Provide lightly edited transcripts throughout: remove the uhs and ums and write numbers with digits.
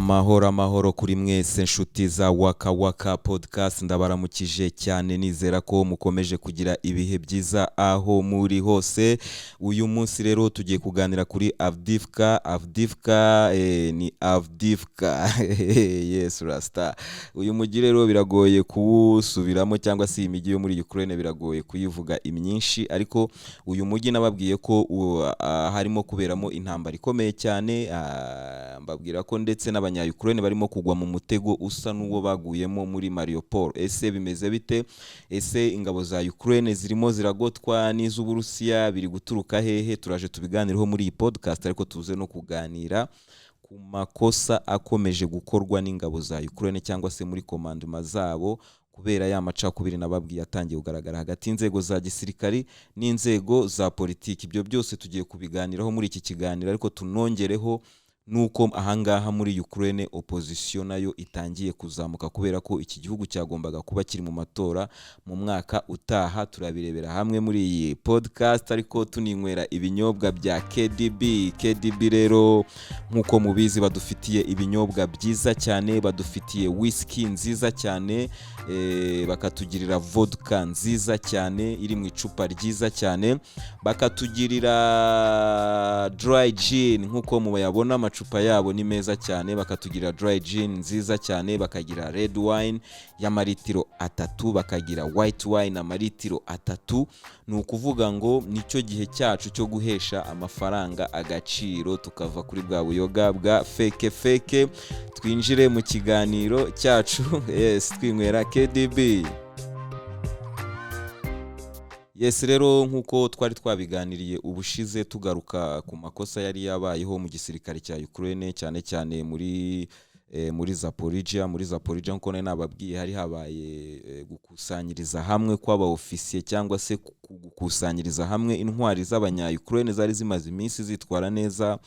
Amahoro, amahoro kuri mwese, nshuti za Waka Waka Podcast. Ndabaramukije cyane, nizera ko mukomeje kugira ibihe byiza aho muri hose. Uyu munsi rero tugiye kuganira kuri Avdivka. Avdivka, ni Avdivka, yes rasta. Uyu mujyi rero biragoye kuwusubiramo, cyangwa se iyi mijyi yo muri Ukraine biragoye kuyivuga imyinshi, ariko uyu mujyi nababwiye ko harimo kuberamo intambara ikomeye cyane. Mbabwira ko ndetse n'abanya-Ukraine barimo kugwa mu mutego usa n'uwo baguyemo muri Mariupol. Ese bimeze bite? Ese ingabo za Ukraine zirimo ziragotwa n'iz'Uburusiya? Biri guturuka hehe? Turaje tubiganireho muri iyi podcast, ariko tuze no kuganira ku makosa akomeje gukorwa n'ingabo za Ukraine cyangwa se muri commandement zabo, kubera ya macakubiri nababwiye atangiye kugaragara hagati y'inzego za gisirikari n'inzego za politiki. Ibyo byose tugiye kubiganiraho muri iki kiganiro, ariko tunongereho nuko ahangaha muri Ukraine opposition nayo itangiye kuzamuka, kubera ko iki gihugu cyagombaga kuba kiri mu matora mu mwaka utaha. Turabirebera hamwe muri iyi podcast, ariko tuninywera ibinyobwa bya KDB. KDB rero, nk'uko mubizi, badufitiye ibinyobwa byiza cyane, badufitiye whisky nziza cyane, bakatugirira vodka nziza cyane iri mu icupa ryiza cyane, bakatugirira dry gin. Nk'uko muyabona, amacupa yabo ni meza cyane. Bakatugira dry gin nziza cyane, bakagira red wine y'amaritiro 3, bakagira white wine amaritiro 3. Ni ukuvuga ngo nicyo gihe cyacu cyo guhesha amafaranga agaciro, tukava kuri bwa buyoga bwa fake fake. Twinjire mu kiganiro cyacu, yes, twinywera KDB. Yes, rero nk'uko twari twabiganiriye ubushize, tugaruka ku makosa yari yabayeho mu gisirikare cya Ukraine, cyane cyane muri Zaporizhia. Muri Zaporizhia, nk'uko nari nababwiye, hari habaye gukusanyiriza hamwe kw'aba ofisiye, cyangwa se gukusanyiriza hamwe intwari z'abanya Ukraine zari zimaze iminsi zitwara neza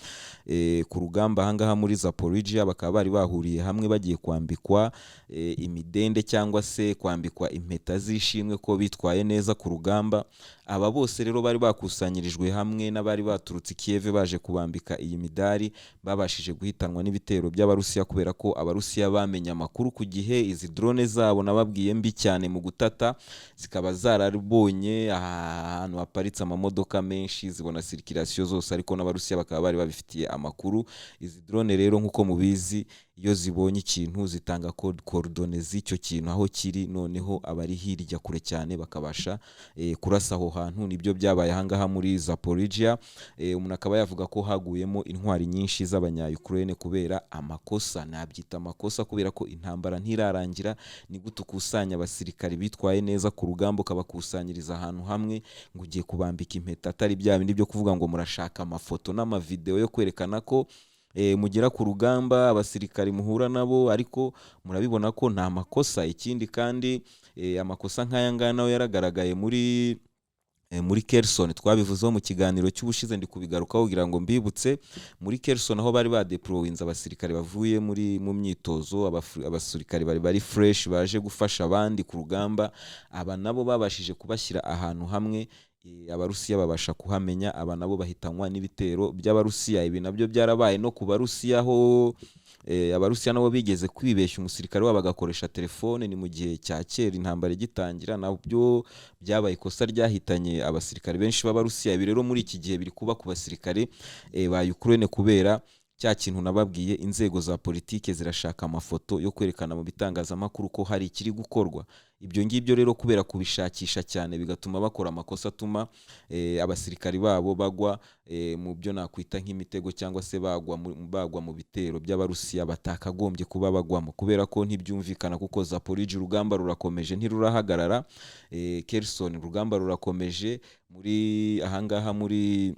ku rugamba ahangaha muri Zaporizhia. Bakaba bari bahuriye hamwe bagiye kwambikwa imidende, cyangwa se kwambikwa impeta z'ishimwe ko bitwaye neza ku rugamba. Aba bose rero bari bakusanyirijwe hamwe n'abari baturutse i Kiev baje kubambika iyi midari, babashije guhitanwa n'ibitero by'Abarusiya, kubera ko Abarusiya bamenye amakuru ku gihe. Izi drone zabo nababwiye mbi cyane mu gutata, zikaba zarabonye ahantu haparitse amamodoka menshi, zibona circulation zose, ariko n'Abarusiya bakaba bari babifitiye amakuru. Izi drone rero, nk'uko mubizi, iyo zibonye ikintu zitanga coordonnées z'icyo kintu aho kiri, noneho abari hirya kure cyane bakabasha kurasa aho hantu. Nibyo byabaye ahangaha muri Zaporizhia. Umuntu akaba yavuga ko haguyemo intwari nyinshi z'abanya Ukraine kubera amakosa, nabyita amakosa, kubera ko intambara ntirarangira. Ni gute ukusanya abasirikari bitwaye neza ku rugamba, ukabakusanyiriza ahantu hamwe ngo ugiye kubambika impeta, atari bya bindi byo kuvuga ngo murashaka amafoto n'amavideo yo kwerekana ko mugera ku rugamba, abasirikari muhura nabo? Ariko murabibona ko nta makosa. Ikindi kandi, amakosa nk'aya ngaya nayo yaragaragaye muri Kherson. Twabivuzeho mu kiganiro cy'ubushize, ndi kubigarukaho kugira ngo mbibutse. Muri Kherson, aho bari badeployinze abasirikare bavuye mu myitozo, abasirikare bari fresh baje gufasha abandi ku rugamba, aba nabo babashije kubashyira ahantu hamwe, Abarusiya babasha kuhamenya, aba nabo bahitanwa n'ibitero by'Abarusiya. Ibi nabyo byarabaye no ku Barusiya, aho Abarusiya nabo bigeze kwibeshya umusirikare wabo agakoresha telefone. Ni mu gihe cya kera, intambara igitangira, nabyo byabaye ikosa ryahitanye abasirikare benshi b'Abarusiya. Ibi rero muri iki gihe biri kuba ku basirikare ba Ukraine, kubera cya kintu nababwiye: inzego za politike zirashaka amafoto yo kwerekana mu bitangazamakuru ko hari ikiri gukorwa. Ibyo ngibyo rero, kubera kubishakisha cyane, bigatuma bakora amakosa atuma abasirikari babo bagwa mu byo nakwita nk'imitego, cyangwa se bagwa mu bitero by'Abarusiya batakagombye kuba bagwamo, kubera ko ntibyumvikana, kuko Zaporizhia urugamba rurakomeje, ntirurahagarara. Kherson urugamba rurakomeje. Muri ahangaha muri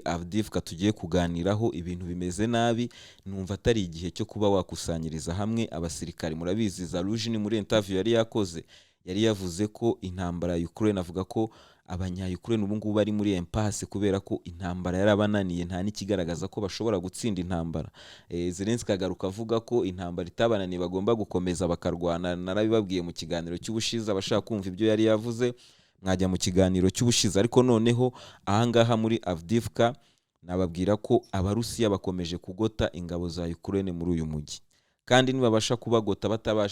Avdivka tugiye kuganiraho, ibintu bimeze nabi. Numva atari igihe cyo kuba wakusanyiriza hamwe abasirikari. Murabizi, Zaluzhny muri interview yari yakoze yari yavuze ko intambara ya Ukraine, avuga ko abanya Ukraine ubu ngubu bari muri impasse, kubera ko intambara yarabananiye, nta n'ikigaragaza ko bashobora gutsinda intambara. Zelensky agaruka avuga ko intambara itabananiye, bagomba gukomeza bakarwana. Narabibabwiye mu kiganiro cy'ubushize, abashaka kumva ibyo yari yavuze mwajya mu kiganiro cy'ubushize. Ariko noneho ahangaha muri Avdivka Nababwira ko Abarusiya bakomeje kugota ingabo za Ukraine muri uyu mujyi, kandi nibabasha kubagota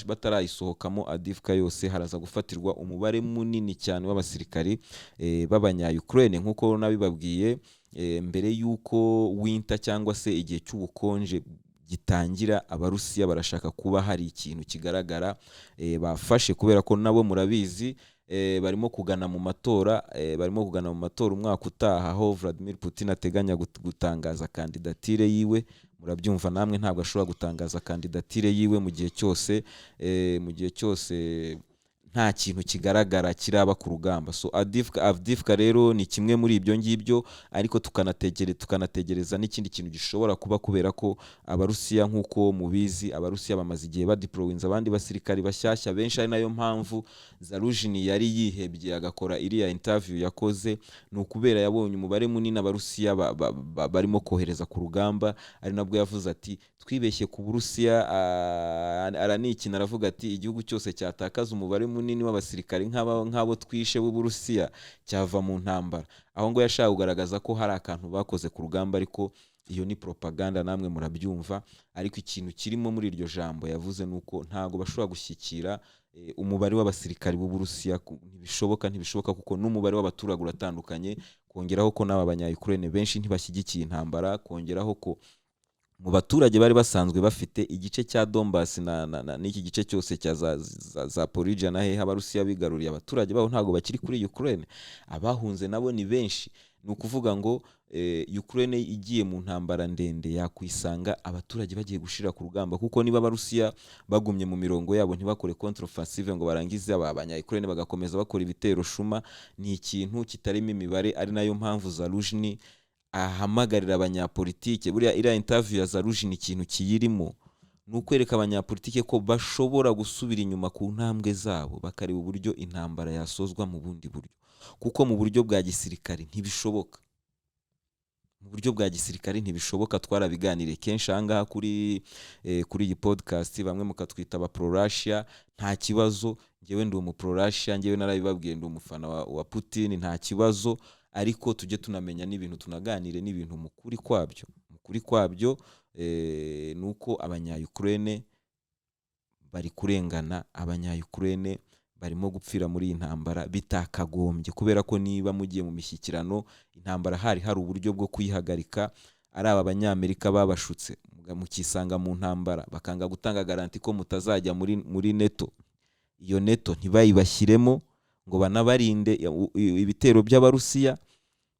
batarayisohokamo Avdiivka yose, haraza gufatirwa umubare munini cyane w'abasirikari b'abanya-Ukraine, nk'uko nabibabwiye mbere y'uko winter cyangwa se igihe cy'ubukonje gitangira. Abarusiya barashaka kuba hari ikintu kigaragara bafashe, kubera ko nabo murabizi barimo kugana mu matora, barimo kugana mu matora umwaka utaha, aho Vladimir Putin ateganya gutangaza kandidatire yiwe. Murabyumva namwe, ntabwo ashobora gutangaza kandidatire yiwe mu gihe cyose nta kintu kigaragara kiraba ku rugamba. So Avdiivka rero ni kimwe muri ibyo ngibyo, ariko tukanategereza n'ikindi kintu gishobora kuba, kubera ko Abarusiya, nk'uko mubizi, Abarusiya bamaze igihe badeployinze abandi basirikari bashyashya benshi, ari nayo mpamvu Zaluzhny yari yihebye agakora iriya interview yakoze. Ni ukubera yabonye umubare munini Abarusiya barimo kohereza ku rugamba, ari nabwo yavuze ati: "Twibeshye ku Burusiya." Aranikina, aravuga ati: "Igihugu cyose cyatakaza umubare munini w'abasirikari nk'abo twishe b'Uburusiya cyava mu ntambara." Aho ngo yashaka kugaragaza ko hari akantu bakoze ku rugamba, ariko iyo ni propaganda, namwe murabyumva. Ariko ikintu kirimo muri iryo jambo yavuze ni uko ntabwo bashobora gushyikira umubare w'abasirikari b'Uburusiya. Ntibishoboka, ntibishoboka, kuko n'umubare w'abaturage uratandukanye, kongeraho ko n'aba banya-Ukraine benshi ntibashyigikiye intambara, kongeraho ko mu baturage bari basanzwe bafite igice cya Donbass na n'iki gice cyose cya za Zaporizhia na hehe Abarusiya bigaruriye, abaturage babo ntabwo bakiri kuri Ukraine, abahunze nabo ni benshi. Ni ukuvuga ngo Ukraine igiye mu ntambara ndende yakwisanga abaturage bagiye gushira ku rugamba, kuko niba Abarusiya bagumye mu mirongo yabo ntibakore contre-offensive ngo barangize, aba banya Ukraine bagakomeza bakora ibitero shuma, ni ikintu kitarimo imibare. Ari nayo mpamvu Zaluzhny ahamagarira abanyapolitike. Buriya iriya interview ya Zaluzhny, ikintu kiyirimo ni ukwereka abanyapolitike ko bashobora gusubira inyuma ku ntambwe zabo, bakareba uburyo intambara yasozwa mu bundi buryo, kuko mu buryo bwa gisirikare ntibishoboka, mu buryo bwa gisirikare ntibishoboka. Twarabiganiriye kenshi ahangaha kuri iyi podcast, bamwe mukatwita aba pro Russia. Nta kibazo, njyewe ndi umu pro Russia, njyewe narabibabwiye, ndi umufana wa Putin, nta kibazo. Ariko tujye tunamenya n'ibintu, tunaganire n'ibintu mu kuri kwabyo. Mu kuri kwabyo ni uko abanya-Ukraine bari kurengana, abanya-Ukraine barimo gupfira muri iyi ntambara bitakagombye, kubera ko niba mugiye mu mishyikirano, intambara hari uburyo bwo kuyihagarika. Ari aba Banyamerika babashutse mukisanga mu ntambara, bakanga gutanga garantie ko mutazajya muri NATO, iyo NATO ntibayibashyiremo ngo banabarinde ibitero by'Abarusiya.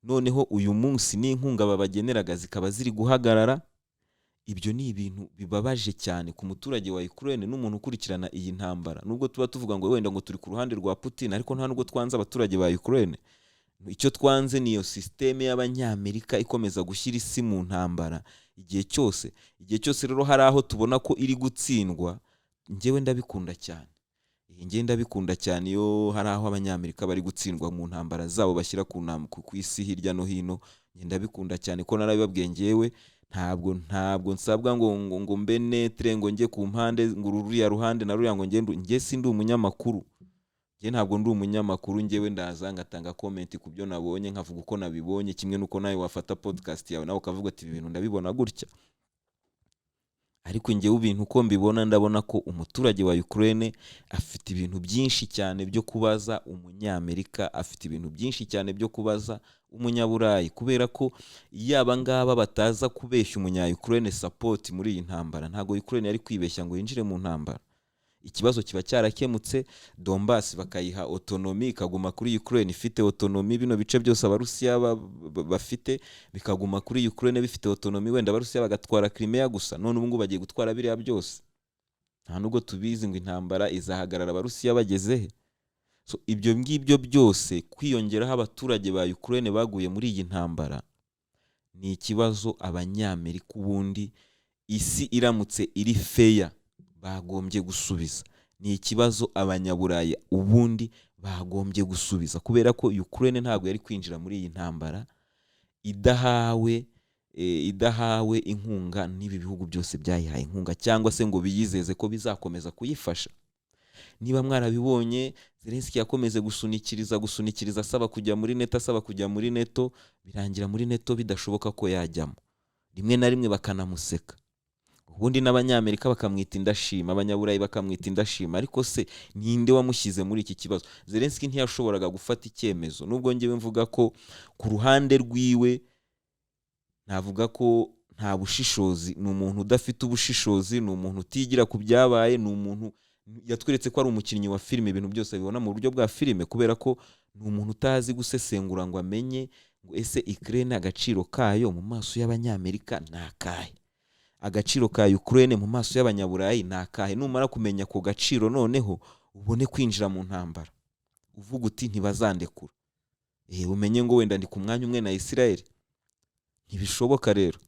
Noneho uyu munsi n'inkunga babageneraga zikaba ziri guhagarara. Ibyo ni ibintu bibabaje cyane ku muturage wa Ukraine n'umuntu ukurikirana iyi ntambara. Nubwo tuba tuvuga ngo wenda ngo turi ku ruhande rwa Putin, ariko nta nubwo twanze abaturage ba Ukraine. Icyo twanze ni iyo système y'Abanyamerika ikomeza gushyira isi mu ntambara igihe cyose. Igihe cyose rero hari aho tubona ko iri gutsindwa, njyewe ndabikunda cyane, njyewe ndabikunda cyane iyo hari aho Abanyamerika bari gutsindwa mu ntambara zabo bashyira ku isi hirya no hino. Njye ndabikunda cyane, ko narabibabwiye, njyewe ntabwo nsabwa ngo mbe neutre, ngo njye ku mpande, ngo ruriya ruhande na ruriya, ngo ngende. Njye sindi umunyamakuru, njye ntabwo ndi umunyamakuru. Njyewe ndaza ngatanga comment ku byo nabonye, nkavuga uko nabibonye, kimwe n'uko nawe wafata podcast yawe nawe ukavuga ati: "Ibi bintu ndabibona gutya." Ariko njyewe ibintu uko mbibona, ndabona ko umuturage wa Ukraine afite ibintu byinshi cyane byo kubaza Umunyamerika, afite ibintu byinshi cyane byo kubaza Umunyaburayi, kubera ko iyo aba ngaba bataza kubeshya umunya Ukraine support muri iyi ntambara, ntabwo Ukraine yari kwibeshya ngo yinjire mu ntambara. Ikibazo kiba cyarakemutse, Donbass bakayiha autonomie, ikaguma kuri Ukraine ifite autonomie, bino bice byose Abarusiya bafite bikaguma kuri Ukraine bifite autonomie, wenda Abarusiya bagatwara Crimea gusa. None ubu ngubu bagiye gutwara biriya byose, nta nubwo tubizi ngo intambara izahagarara Abarusiya bageze he. So ibyo ngibyo byose kwiyongeraho abaturage ba Ukraine baguye muri iyi ntambara, ni ikibazo Abanyamerika ubundi, isi iramutse iri fair, bagombye gusubiza. Ni ikibazo Abanyaburayi ubundi bagombye gusubiza, kubera ko Ukraine ntabwo yari kwinjira muri iyi ntambara idahawe inkunga n'ibi bihugu byose byayihaye inkunga, cyangwa se ngo biyizeze ko bizakomeza kuyifasha. Niba mwarabibonye, Zelensky yakomeze gusunikiriza, gusunikiriza, asaba kujya muri NATO, asaba kujya muri NATO, birangira muri NATO bidashoboka ko yajyamo, rimwe na rimwe bakanamuseka, ubundi n'Abanyamerika bakamwita indashima, Abanyaburayi bakamwita indashima. Ariko se ninde wamushyize muri iki kibazo? Zelensky ntiyashoboraga gufata icyemezo, nubwo ngewe mvuga ko ku ruhande rwiwe navuga ko nta bushishozi. Ni umuntu udafite ubushishozi, ni umuntu utigira ku byabaye, ni umuntu yatweretse ko ari umukinnyi wa filime, ibintu byose abibona mu buryo bwa filime, kubera ko ni umuntu utazi gusesengura ngo amenye ngo ese Ukraine agaciro kayo mu maso y'Abanyamerika ni akahe, agaciro ka Ukraine mu maso y'Abanyaburayi ni akahe? Numara kumenya ako gaciro, noneho ubone kwinjira mu ntambara uvuga uti: "Ntibazandekura." Umenye ngo wenda ndi ku mwanya umwe na Israel. Ntibishoboka rero,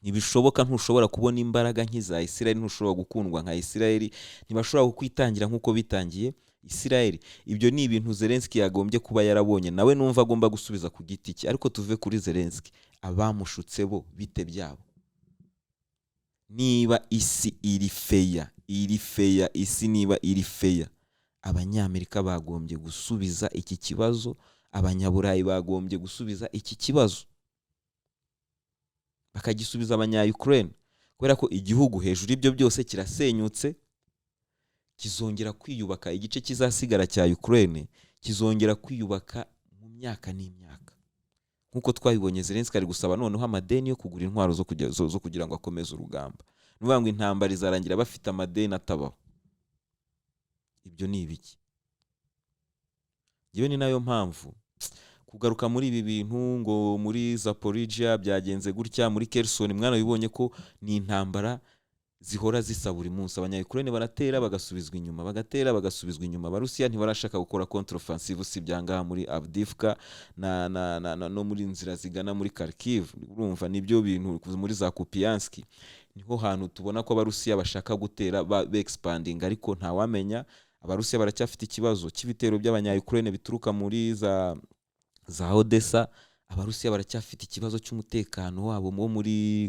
ntibishoboka. Ntushobora kubona imbaraga nk'iza Israel, ntushobora gukundwa nka Israel, ntibashobora kukwitangira nk'uko bitangiye Israel. Ibyo ni ibintu Zelensky yagombye kuba yarabonye, nawe numva agomba gusubiza ku giti cye. Ariko tuve kuri Zelensky, abamushutse bo bite byabo? Niba isi iri fair, iri fair, isi niba iri fair, Abanyamerika bagombye gusubiza iki kibazo, Abanyaburayi bagombye gusubiza iki kibazo, bakagisubiza Abanya-Ukraine, kubera ko igihugu hejuru y'ibyo byose kirasenyutse, kizongera kwiyubaka. Igice kizasigara cya Ukraine kizongera kwiyubaka mu myaka n'imyaka, nk'uko twabibonye. Zelensky ari gusaba noneho amadeni yo kugura intwaro zo kugira ngo akomeze urugamba. Ni ukuvuga ngo intambara izarangira bafite amadeni atabaho. Ibyo ni ibiki? Yewe, ni nayo mpamvu kugaruka muri ibi bintu ngo muri Zaporizhia byagenze gutya, muri Kherson, mwarabibonye ko ni intambara zihora zisa buri munsi. Abanya-Ukraine baratera bagasubizwa inyuma, bagatera bagasubizwa inyuma. Abarusiya ntibarashaka gukora contre-offensive, usibye ahangaha muri Avdiivka na no muri nzira zigana muri Kharkiv. Urumva nibyo bintu, muri za Kupiansk niho hantu tubona ko Abarusiya bashaka gutera expanding, ariko ntawamenya. Abarusiya baracyafite ikibazo cy'ibitero by'Abanya-Ukraine bituruka muri za Odessa. Abarusiya baracyafite ikibazo cy'umutekano wabo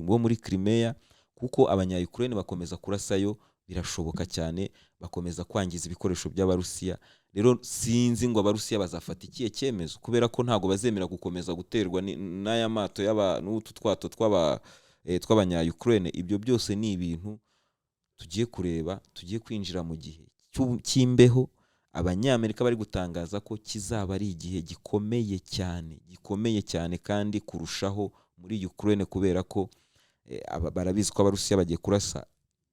wo muri Crimea, kuko Abanya-Ukraine bakomeza kurasayo, birashoboka cyane bakomeza kwangiza ibikoresho by'Abarusiya. Rero sinzi ngo Abarusiya bazafata ikihe cyemezo, kubera ko ntabwo bazemera gukomeza guterwa n'aya mato n'utu twato tw'Abanya-Ukraine. Ibyo byose ni ibintu tugiye kureba. Tugiye kwinjira mu gihe cy'imbeho, Abanyamerika bari gutangaza ko kizaba ari igihe gikomeye cyane, gikomeye cyane kandi kurushaho muri Ukraine, kubera ko barabizi ko Abarusiya bagiye kurasa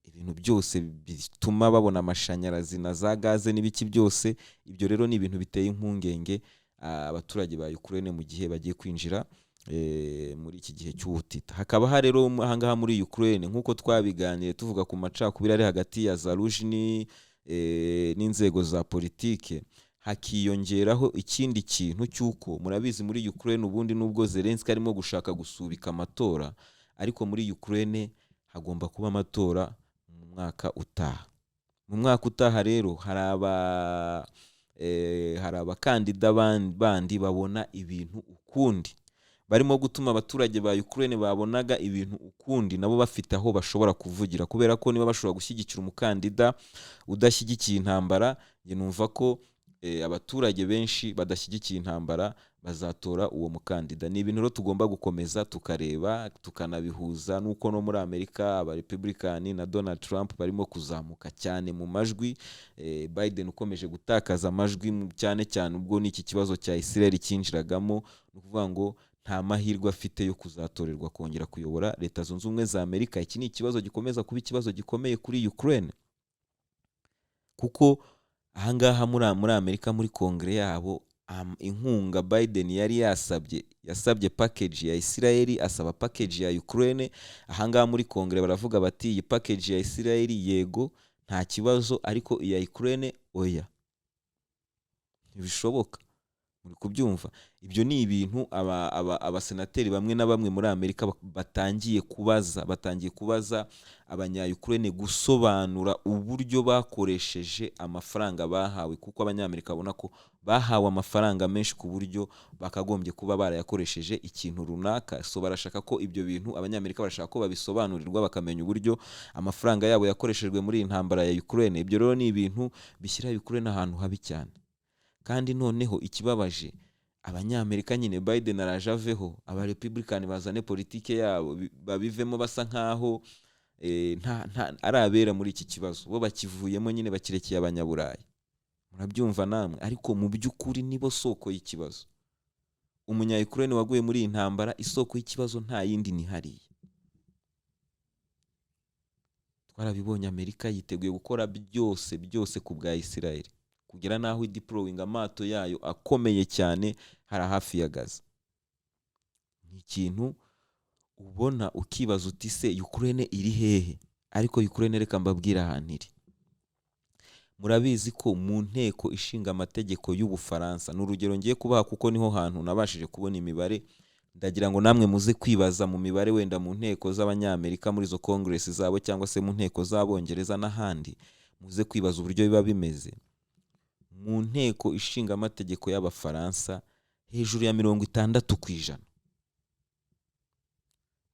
ibintu byose bituma babona amashanyarazi na za gaze n'ibiki byose. Ibyo rero ni ibintu biteye impungenge abaturage ba Ukraine mu gihe bagiye kwinjira muri iki gihe cy'ubutita. Hakaba hari rero ahangaha muri Ukraine, nk'uko twabiganiye tuvuga ku macakubiri ari hagati ya Zaluzhny n'inzego za politike, hakiyongeraho ikindi kintu cy'uko murabizi muri Ukraine ubundi, nubwo Zelensky arimo gushaka gusubika amatora, ariko muri Ukraine hagomba kuba amatora mu mwaka utaha. Mu mwaka utaha rero hari abakandida bandi babona ibintu ukundi, barimo gutuma abaturage ba Ukraine babonaga ibintu ukundi nabo bafite aho bashobora kuvugira, kubera ko niba bashobora gushyigikira umukandida udashyigikiye intambara, njye numva ko abaturage benshi badashyigikiye intambara bazatora uwo mukandida. Ni ibintu rero tugomba gukomeza tukareba, tukanabihuza n'uko no muri Amerika Abarepublikani na Donald Trump barimo kuzamuka cyane mu majwi, Biden ukomeje gutakaza amajwi, cyane cyane ubwo n'iki kibazo cya Israel cyinjiragamo. Ni ukuvuga ngo nta mahirwe afite yo kuzatorerwa kongera kuyobora Leta Zunze Ubumwe za Amerika. Iki ni ikibazo gikomeza kuba ikibazo gikomeye kuri Ukraine, kuko ahangaha muri Amerika, muri Kongere yabo, inkunga Biden yari yasabye, yasabye package ya Israel, asaba package ya Ukraine. Ahangaha muri Kongere baravuga bati: "Iyi package ya Israel yego, nta kibazo, ariko iya Ukraine oya, ntibishoboka." Muri kubyumva? Ibyo ni ibintu abasenateri bamwe na bamwe muri Amerika batangiye kubaza Abanya-Ukraine gusobanura uburyo bakoresheje amafaranga bahawe, kuko Abanyamerika babona ko bahawe amafaranga menshi ku buryo bakagombye kuba barayakoresheje ikintu runaka. So barashaka ko ibyo bintu, Abanyamerika barashaka ko babisobanurirwa, bakamenya uburyo amafaranga yabo yakoreshejwe muri iyi ntambara ya Ukraine. Ibyo rero ni ibintu bishyira Ukraine ahantu habi cyane. Kandi noneho ikibabaje, Abanyamerika nyine, Biden araje aveho, Abarepublikani bazane politike yabo, babivemo basa nkaho nta ari abera muri iki kibazo. Bo bakivuyemo nyine, bakirekeye Abanyaburayi, murabyumva namwe. Ariko mu by'ukuri nibo soko y'ikibazo. Umunya-Ukraine waguye muri iyi ntambara, isoko y'ikibazo nta yindi ni hariya. Twarabibonye, Amerika yiteguye gukora byose byose ku bwa Israel, kugera n'aho ideployinga amato yayo akomeye cyane hari hafi ya Gaza. Ni ikintu ubona ukibaza uti: "Se Ukraine iri hehe?" Ariko Ukraine, reka mbabwire ahantu iri. Murabizi ko mu Nteko Ishinga Amategeko y'Ubufaransa, ni urugero ngiye kubaha kuko niho hantu nabashije kubona imibare, ndagira ngo namwe muze kwibaza mu mibare wenda mu nteko z'Abanyamerika, muri izo congress zabo, cyangwa se mu nteko z'Abongereza n'ahandi, muze kwibaza uburyo biba bimeze. Mu Nteko Ishinga Amategeko y'Abafaransa, hejuru ya 60%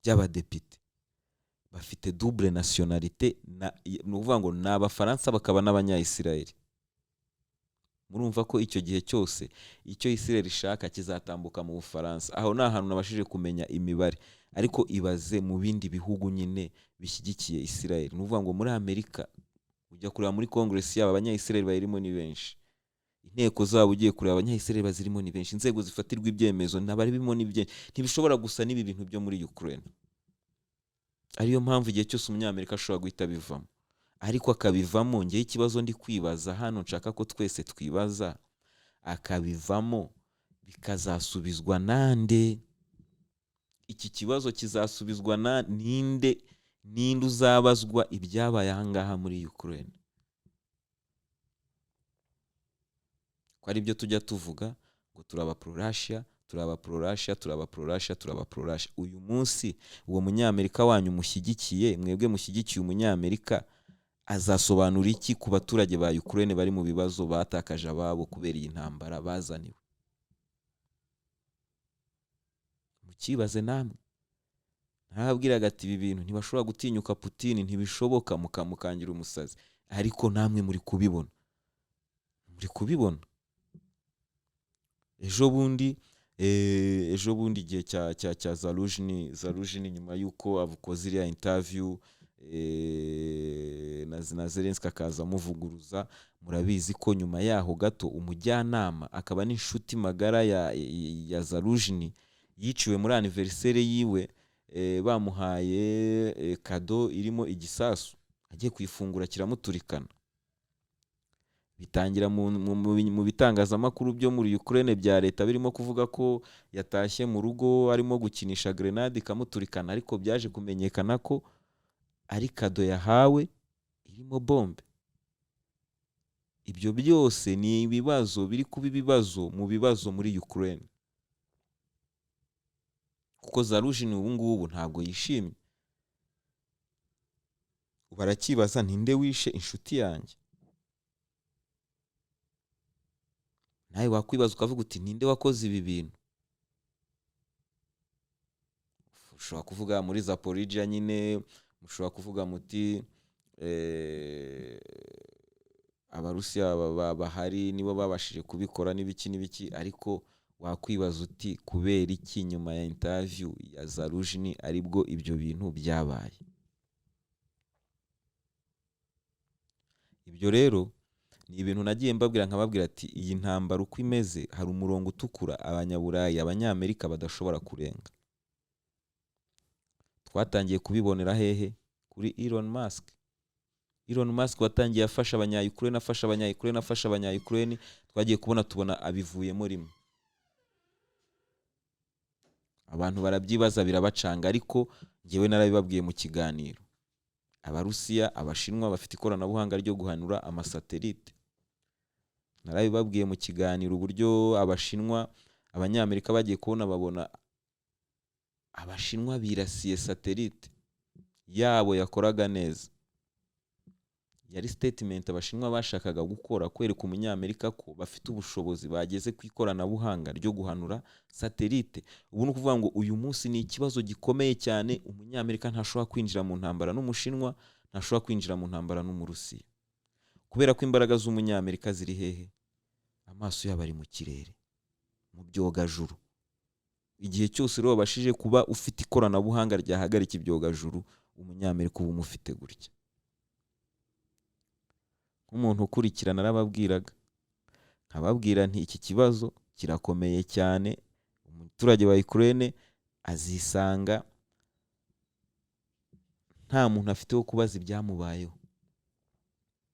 by'abadepite bafite double nationalité, ni ukuvuga ngo ni Abafaransa bakaba n'Abanyayisirayeli. Murumva ko icyo gihe cyose icyo Isirayeli ishaka kizatambuka mu Bufaransa. Aho ni ahantu nabashije kumenya imibare, ariko ibaze mu bindi bihugu nyine bishyigikiye Isirayeli. Ni ukuvuga ngo muri Amerika, ujya kureba muri Congress yabo, Abanyayisirayeli bayirimo ni benshi. Inteko zabo ugiye kureba, Abanyayisirayeli bazirimo ni benshi. Inzego zifatirwa ibyemezo ntabaribimo ni byinshi. Ntibishobora gusa n'ibi bintu byo muri Ukraine. Ariyo mpamvu igihe cyose Umunyamerika ashobora guhita abivamo, ariko akabivamo, ngewe ikibazo ndi kwibaza hano, nshaka ko twese twibaza, akabivamo bikazasubizwa nande? Iki kibazo kizasubizwa na ninde? Ninde uzabazwa ibyabaye ahangaha muri Ukraine? Ko ari byo tujya tuvuga ngo turaba pro Russia, turaba pro Russia, turaba pro Russia, turaba pro Russia. Uyu munsi uwo Munyamerika wanyu mushyigikiye, mwebwe mushyigikiye Umunyamerika, azasobanura iki ku baturage ba Ukraine bari mu bibazo, batakaje ababo kubera iyi ntambara bazaniwe? Mukibaze namwe. Ntarabwiraga ati ibi bintu ntibashobora gutinyuka Putin, ntibishoboka, mukamukangira umusazi. Ariko namwe muri kubibona, muri kubibona. Ejo bundi igihe cya Zaluzhny, nyuma y'uko akoze iriya interview na Zelensky akaza amuvuguruza, murabizi ko nyuma yaho gato umujyanama akaba n'inshuti magara ya Zaluzhny yiciwe muri anniversaire yiwe, bamuhaye cadeau irimo igisasu, agiye kuyifungura kiramuturikana. Bitangira mu bitangazamakuru byo muri Ukraine bya leta birimo kuvuga ko yatashye mu rugo arimo gukinisha grenade ikamuturikana, ariko byaje kumenyekana ko ari cadeau yahawe irimo bombe. Ibyo byose ni ibibazo biri kuba ibibazo mu bibazo muri Ukraine, kuko Zaluzhny ubu ngubu ntabwo yishimye. Barakibaza: "Ninde wishe inshuti yanjye?" Nawe wakwibaza ukavuga uti: "Ninde wakoze ibi bintu?" Ushobora kuvuga muri Zaporizhia nyine, mushobora kuvuga muti Abarusiya bahari nibo babashije kubikora n'ibiki n'ibiki. Ariko wakwibaza uti: "Kubera iki nyuma ya interview ya Zaluzhny aribwo ibyo bintu byabaye?" Ibyo rero ni ibintu nagiye mbabwira, nkababwira ati iyi ntambara uko imeze, hari umurongo utukura Abanyaburayi, Abanyamerika badashobora kurenga. Twatangiye kubibonera hehe? Kuri Elon Musk. Elon Musk watangiye afasha Abanya-Ukraine, afasha Abanya-Ukraine, afasha Abanya-Ukraine, twagiye kubona tubona abivuyemo rimwe. Abantu barabyibaza birabacanga, ariko njyewe narabibabwiye mu kiganiro. Abarusiya, Abashinwa bafite ikoranabuhanga ryo guhanura amasatelite. Narabibabwiye mu kiganiro uburyo Abashinwa, Abanyamerika bagiye kubona babona Abashinwa birasiye satellite yabo yakoraga neza. Yari statement Abashinwa bashakaga gukora, kwereka Umunyamerika ko bafite ubushobozi, bageze ku ikoranabuhanga ryo guhanura satellite. Ubu ni ukuvuga ngo uyu munsi ni ikibazo gikomeye cyane. Umunyamerika ntashobora kwinjira mu ntambara n'Umushinwa, ntashobora kwinjira mu ntambara n'Umurusiya, kubera ko imbaraga z'Umunyamerika ziri hehe? Amaso yabo ari mu kirere, mu byogajuru. Igihe cyose rero wabashije kuba ufite ikoranabuhanga ryahagarika ibyogajuru, Umunyamerika uba umufite gutya. Nk'umuntu ukurikirana, narababwiraga, nkababwira nti: "Iki kibazo kirakomeye cyane." Umuturage wa Ukraine azisanga nta muntu afite wo kubaza ibyamubayeho.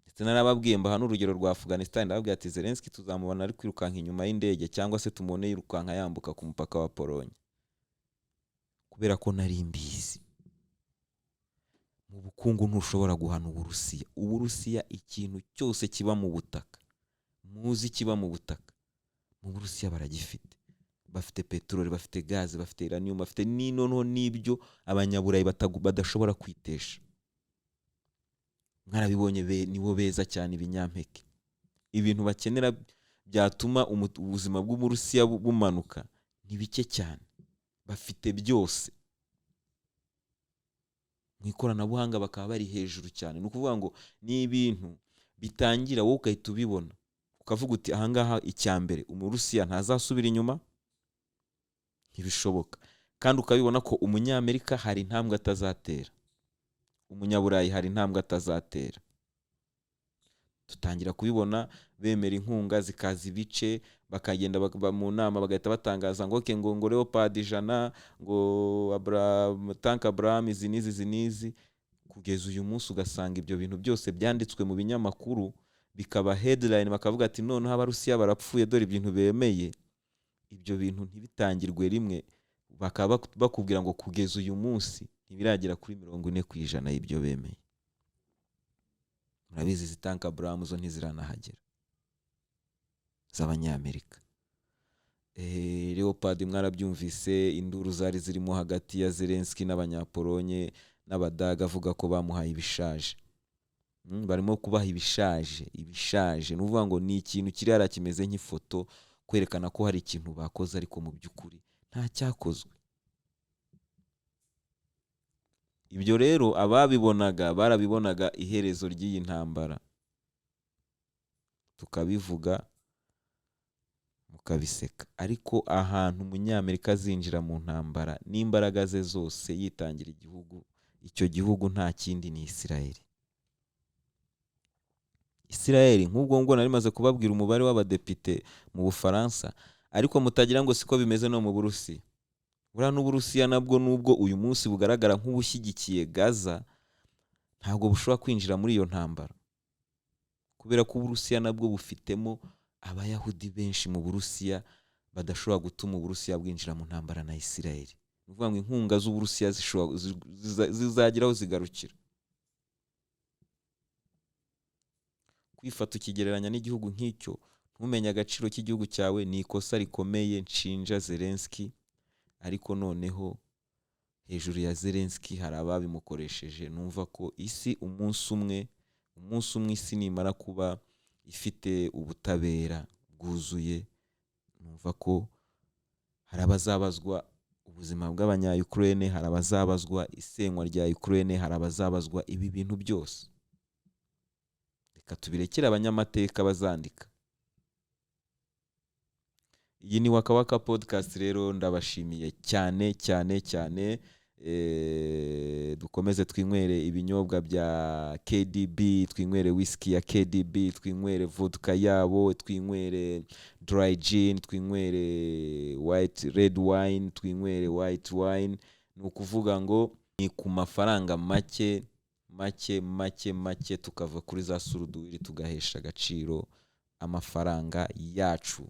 Ndetse narababwiye, mbaha n'urugero rwa Afghanistan. Ndababwira ati: "Zelensky tuzamubona ari kwirukanka inyuma y'indege, cyangwa se tumubone yirukanka yambuka ku mupaka wa Polonye," kubera ko nari mbizi. Mu bukungu ntushobora guhana Uburusiya. Uburusiya, ikintu cyose kiba mu butaka, muzi kiba mu butaka, mu Burusiya baragifite. Bafite peteroli, bafite gaze, bafite uranium, bafite n'inoneho n'ibyo Abanyaburayi badashobora kwitesha. Mwarabibonye, nibo beza cyane ibinyampeke. Ibintu bakenera byatuma ubuzima bw'Umurusiya bumanuka ni bike cyane. Bafite byose. Mu ikoranabuhanga bakaba bari hejuru cyane. Ni ukuvuga ngo ni ibintu bitangira wowe ugahita ubibona, ukavuga uti: "Ahangaha icya mbere, Umurusiya ntazasubira inyuma, ntibishoboka." Kandi ukabibona ko Umunyamerika hari intambwe atazatera, Umunyaburayi hari intambwe atazatera. Dutangira kubibona bemera inkunga zikaza ibice, bakagenda mu nama bagahita batangaza ngo: "Okay, ngo Leopard 100, ngo tank Abrams izi n'izi, izi n'izi." Kugeza uyu munsi ugasanga ibyo bintu byose byanditswe mu binyamakuru, bikaba headline, bakavuga ati: "Noneho Abarusiya barapfuye, dore ibintu bemeye." Ibyo bintu ntibitangirwe rimwe, bakaba bakubwira ngo kugeza uyu munsi ntibiragera kuri 40% y'ibyo bemeye. Murabizi, izi tank Abrams zo ntiziranahagera z'Abanyamerika. Leopard mwarabyumvise, induru zari zirimo hagati ya Zelensky n'Abanyapolonye n'Abadaga, avuga ko bamuhaye ibishaje. Barimo kubaha ibishaje. Ibishaje ni ukuvuga ngo ni ikintu kiri hariya kimeze nk'ifoto, kwerekana ko hari ikintu bakoze, ariko mu by'ukuri nta cyakozwe. Ibyo rero ababibonaga barabibonaga, iherezo ry'iyi ntambara, tukabivuga mukabiseka. Ariko ahantu Umunyamerika azinjira mu ntambara n'imbaraga ze zose, yitangira igihugu, icyo gihugu nta kindi ni Isirayeli. Isirayeli, nk'ubwo ngo nari maze kubabwira umubare w'abadepite mu Bufaransa, ariko mutagira ngo siko bimeze no mu Burusiya. Buriya n'Uburusiya nabwo, nubwo uyu munsi bugaragara nk'ubushyigikiye Gaza, ntabwo bushobora kwinjira muri iyo ntambara, kubera ko Uburusiya nabwo bufitemo Abayahudi benshi mu Burusiya badashobora gutuma Uburusiya bwinjira mu ntambara na Isirayeli. Ni ukuvuga ngo inkunga z'Uburusiya zizagira aho zigarukira. Kwifata ukigereranya n'igihugu nk'icyo, ntumenye agaciro k'igihugu cyawe, ni ikosa rikomeye nshinja Zelensky. Ariko noneho hejuru ya Zelensky hari ababimukoresheje. Numva ko isi umunsi umwe isi nimara kuba ifite ubutabera bwuzuye, numva ko hari abazabazwa ubuzima bw'Abanya-Ukraine, hari abazabazwa isenywa rya Ukraine, hari abazabazwa ibi bintu byose. Reka tubirekere abanyamateka bazandika. Iyi ni Waka Waka Podcast. Rero ndabashimiye cyane cyane cyane. Dukomeze twinywere ibinyobwa bya KDB, twinywere whisky ya KDB, twinywere vodka yabo, twinywere dry gin, twinywere white red wine, twinywere white wine. Ni ukuvuga ngo ni ku mafaranga make make make make, tukava kuri za suruduwiri, tugahesha agaciro amafaranga yacu.